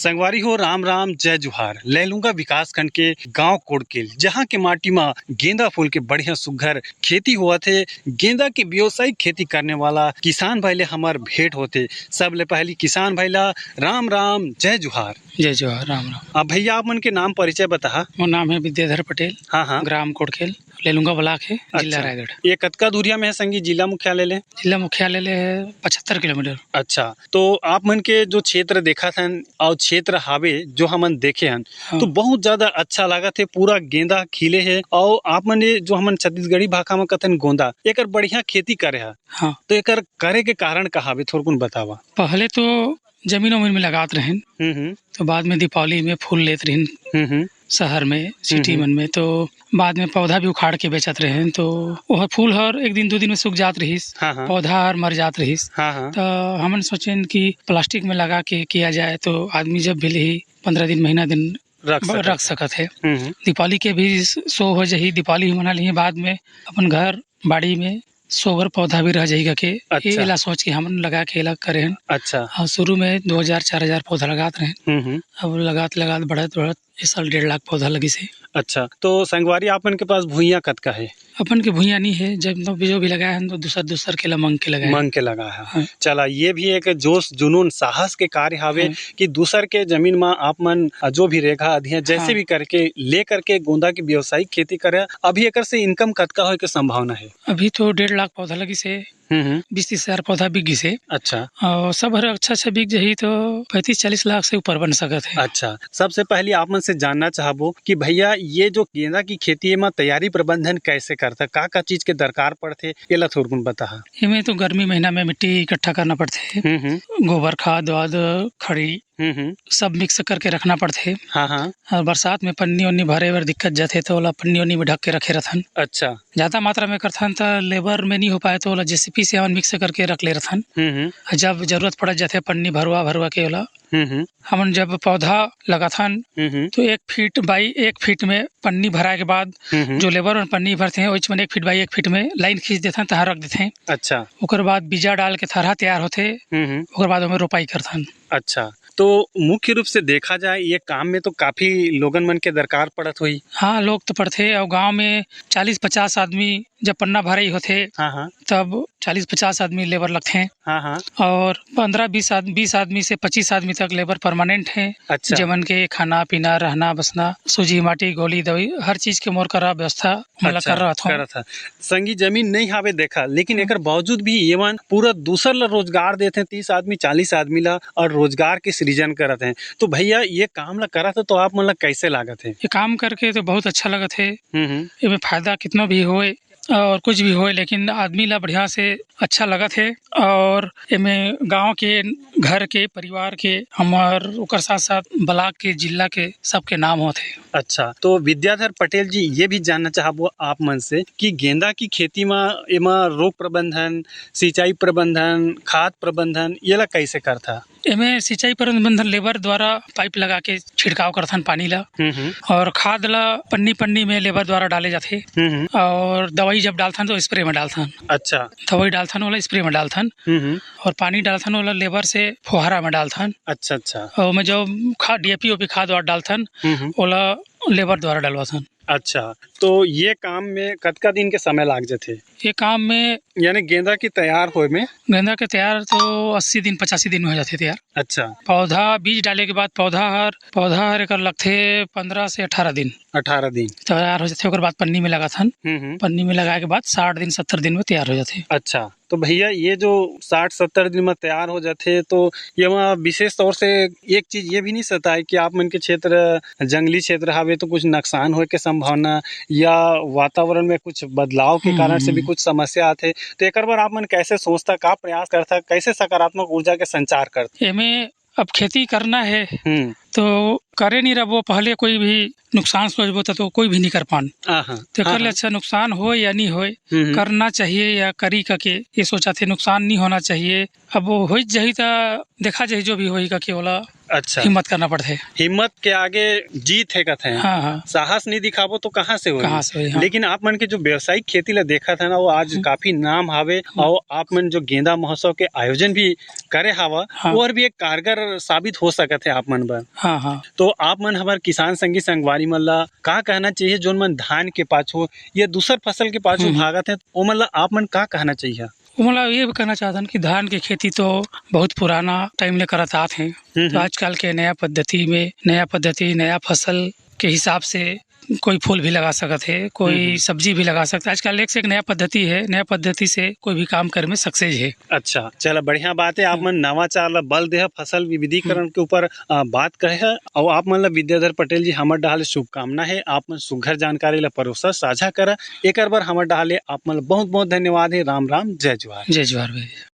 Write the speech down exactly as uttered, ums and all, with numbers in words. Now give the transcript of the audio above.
संगवारी हो, राम राम, जय जोहार। लैलूंगा विकासखंड के गांव कोड़केल, जहां के माटी म गेंदा फूल के बढ़िया सुघर खेती होवत हे। गेंदा के व्यावसायिक खेती करने वाला किसान भाई ले हमर भेंट होथे। सबले पहली किसान भाई ला राम राम, जय जोहार। जय जोहार, राम राम। अब भैया, आप मन के नाम परिचय बताहा। मोर नाम है विद्याधर पटेल, हाँ, हाँ। ग्राम कोड़केल, लैलूंगा ब्लॉक है, जिला अच्छा। रायगढ़। ये कतका दूरिया में है संगी, जिला मुख्यालय ले? जिला मुख्यालय ले है पचहत्तर किलोमीटर। अच्छा, तो आप मन के जो क्षेत्र देखत हन और क्षेत्र हावे जो हमन देखे हन, हाँ। तो बहुत ज्यादा अच्छा लागत हे, पूरा गेंदा खिले हे। और आप मन ये जो हमन छत्तीसगढ़ी भाखा में कथन गोंदा, एकर बढ़िया खेती करे ह। हाँ। तो एकर करे के कारण का हावे, थोरकुन बतावा। पहले तो जमीन उमीन में लगात रहेन, हम्म, हम्म। तो बाद में दीपावली में फूल लेत रहिन हम्म, हम्म। शहर में, सिटी हम्म। मन में, तो बाद में पौधा भी उखाड़ के बेचत रहेन, तो वह फूल हर एक दिन दो दिन में सूख जात रहिस, हाँ, हाँ। पौधा हर मर जात रहिस। हाँ, हाँ। तो हमन सोचेन कि प्लास्टिक में लगा के किया जाए, तो आदमी जब भी लेही, पंद्रह दिन, महीना दिन रख ब-, सकत रख हे। सकत हे। हम्म, हम्म। दीपावली के भी शो हो जाही, दीपावली भी मना लिही, बाद में अपन घर बाड़ी में सोगर पौधा भी रह जाही के, अच्छा। एला सोच के हमन लगा के एला करे हन। अच्छा। हाँ, शुरू में दो हजार, चार हजार पौधा लगात रहेन। हम्म, हम्म। अब लगात, लगात, बढ़त, बढ़त इस साल डेढ़ लाख पौधा लगिस हे। अच्छा, तो संगवारी, आप मन के पास भुइयां कतका हे? अपन के भुइयां नहीं है, जब तो जो भी लगाए हन, तो दूसर, दूसर के ला मांग के लगाए हन। मांग के लगा है। हाँ। चला, ये भी एक जोश, जुनून, साहस के कार्य हावे हाँ। कि दूसर के जमीन में आप मन जो भी रेघा अधिया, जैसे हाँ। भी करके, ले करके गोंदा की व्यावसायिक खेती करे। अभी एकर से इनकम कतका होए के संभावना है? अभी तो डेढ़ लाख पौधा लगिस हे, हम्म, हम्म। बीस तीस हजार पौधा बिक गिस हे। अच्छा। और सब हर अच्छा अच्छा बिक जाही तो पैंतीस चालीस लाख से ऊपर बन सकत हे। अच्छा, सबसे पहले आप मन से जानना चाहबो कि भैया, ये जो गेंदा की खेती, एमा तैयारी प्रबंधन कैसे करथा, का का चीज के दरकार पड़थे, एला थोरकुन बताहा। एमे तो गर्मी महीना में मिट्टी इकट्ठा करना पड़थे, हम्म, हम्म। गोबर खाद वाद, खड़ी, हम्म, हम्म। सब मिक्स करके रखना पड़थे। हाँ, हाँ। और बरसात में पन्नी उन्नी भरे बर दिक्कत जाथे, तो ओला पन्नी उन्नी में ढक के रखे रथन। अच्छा। ज्यादा मात्रा में करथन, त लेबर में नहीं हो पाए, तो ओला जेसीपी से हमन मिक्स करके रख ले रथन। हम्म, हम्म। जब जरूरत पड़ जाथे पन्नी भरवा भरवा के ओला, हम्म, हम्म। हमन जब पौधा लगाथन, हम्म, हम्म। तो एक फीट बाई एक फीट में पन्नी भराए के बाद हम्म, हम्म। जो लेबर मन पन्नी भरथे, ओइच मन एक फीट बाई एक फीट में लाइन खींच देथन, तहाँ रख देथे। अच्छा। ओकर बाद बीजा डाल के थरहा तैयार होथे, हम्म, हम्म। ओकर बाद ओमे रोपाई करथन। अच्छा, तो मुख्य रूप से देखा जाए, ये काम में तो काफी लोगन मन के दरकार पड़त होही। हाँ, लोग तो पड़थे, और गांव में चालीस पचास आदमी जब पन्ना भराई होथे, हाँ, हाँ। तब चालीस पचास आदमी लेबर लगथे। हाँ, हाँ। और पन्द्रह बीस आद-, बीस आदमी से पच्चीस आदमी तक लेबर परमानेंट हे, अच्छा। जेमन के खाना, पीना, रहना, बसना, सूजी, माटी, गोली, दवाई, हर चीज के मोर करा व्यवस्था, मतलब, अच्छा, कर रहा था। करत हा। संगी, जमीन नहीं हावे देखा, लेकिन हम्म। एकर बावजूद भी एमन पूरा दूसर ला रोजगार देथे, तीस आदमी, चालीस आदमी ला, और रोजगार के सृजन करत हे। तो भैया, ये काम ला करत हे, तो आप मन ला कैसे लागत हे? ये काम करके तो बहुत अच्छा लगत हे। हम्म, हम्म। एमे फायदा कितना भी होए और कुछ भी होए, लेकिन आदमी ला बढ़िया से अच्छा लगत हे। और एमे गांव के, घर के, परिवार के, हमर ओकर साथ-साथ ब्लॉक के, जिला के, सबके नाम होत हे। अच्छा, तो विद्याधर पटेल जी, ये भी जानना चाहबो आप मन से कि गेंदा की खेती म एमा रोग प्रबंधन, सिंचाई प्रबंधन, खाद प्रबंधन, ये ला कैसे करथा? एमे सिंचाई प्रबंधन लेबर द्वारा पाइप लगा के छिड़काव करथन पानी ला, हम्म, हम्म। और खाद ला पन्नी पन्नी में लेबर द्वारा डाले जाथे, हम्म, हम्म। और दवाई जब डालथन तो स्प्रे में डालथन। अच्छा। दवाई डालथन, ओला स्प्रे में डालथन, हम्म, हम्म। और पानी डालथन, ओला लेबर से फुहारा में डालथन। अच्छा, अच्छा। और ओमे जो खाद, डीएपी ओपी खाद वाद डालथन, हम्म, हम्म। ओला लेबर द्वारा डलवाथन। अच्छा, तो ये काम में कतका दिन के समय लाग जाथे? ये काम में यानी गेंदा की तैयार होए में? गेंदा के तैयार तो अस्सी दिन, पचासी दिन में हो जाथे तैयार। अच्छा। पौधा, बीज डाले के बाद पौधा हर, पौधा हर एकर लगथे पन्द्रह से अठारह दिन। अठारह दिन। तैयार हो जाथे, ओकर बाद पन्नी में लगाथन। हम्म, हम्म। पन्नी में लगाए के बाद साठ दिन, सत्तर दिन में तैयार हो जाथे। अच्छा, तो भैया, ये जो साठ सत्तर दिन में तैयार हो जाथे, तो ये वहाँ विशेष तौर से एक चीज ये भी नहीं सताए कि आप मन के क्षेत्र जंगली क्षेत्र हावे, तो कुछ नुकसान होए के संभावना या वातावरण में कुछ बदलाव के हम्म, कारण से भी हम्म। कुछ समस्या आथे, तो एकर बर आप मन कैसे सोचता, का प्रयास करता, कैसे सकारात्मक ऊर्जा के संचार करता? एमे अब खेती करना है, हम्म। तो करे नहीं रहो, पहले कोई भी नुकसान सोचबो त, तो कोई भी नहीं कर पान। हाँ, हाँ। तेकर हाँ, ले हाँ। अच्छा, नुकसान होए या नहीं होए, हम्म, हम्म। करना चाहिए या करी का के, ये सोचा थे, नुकसान नहीं होना चाहिए। अब वो हो जाही त देखा जाही, जो भी होही का के ओला। अच्छा। हिम्मत करना पड़थे। हिम्मत के आगे जीत हे कथे। हाँ, हाँ। साहस नहीं दिखाबो तो कहाँ से होही? कहाँ से होही, हाँ। लेकिन आप मन के जो व्यावसायिक खेती ला देखत हे ना, वो आज हम्म। काफी नाम हावे, हम्म। और आप मन जो गेंदा महोत्सव के आयोजन भी करे हावा, हाँ। वो हर भी एक कारगर साबित हो सकत हे आप मन बर। हाँ, हाँ। तो आप मन हमर किसान संगी संगवारी मन ला का कहना चाहिए, जोन मन धान के पाछू या दूसर फसल के पाछू हम्म। भागत हे, ओमन ला आप मन का कहना चाहिए? ओमन ला ये कहना चाहथन कि धान के खेती तो बहुत पुराना टाइम ले करत आत हे। हम्म, तो हम्म। आजकल के नया पद्धति में, नया पद्धति, नया फसल के हिसाब से कोई फूल भी लगा सकत हे, कोई हम्म, हम्म। सब्जी भी लगा सकत हे। आजकल एक से एक नया पद्धति हे, नया पद्धति से कोई भी काम करे में सक्सेस हे। अच्छा, चला, बढ़िया बात हे, आप हम्म। मन नवाचार ला बल देह, फसल विविधीकरण हम्म। के ऊपर, अ, बात कहे हे, अउ आप मन ला विद्याधर पटेल जी हमर डहार ले शुभकामना हे। आप मन सुघर जानकारी ला परोसा, साझा करा, एकर बर हमर डहार ले आप मन ला बहुत बहुत धन्यवाद हे। राम राम, जय जोहार। जय जोहार भैया।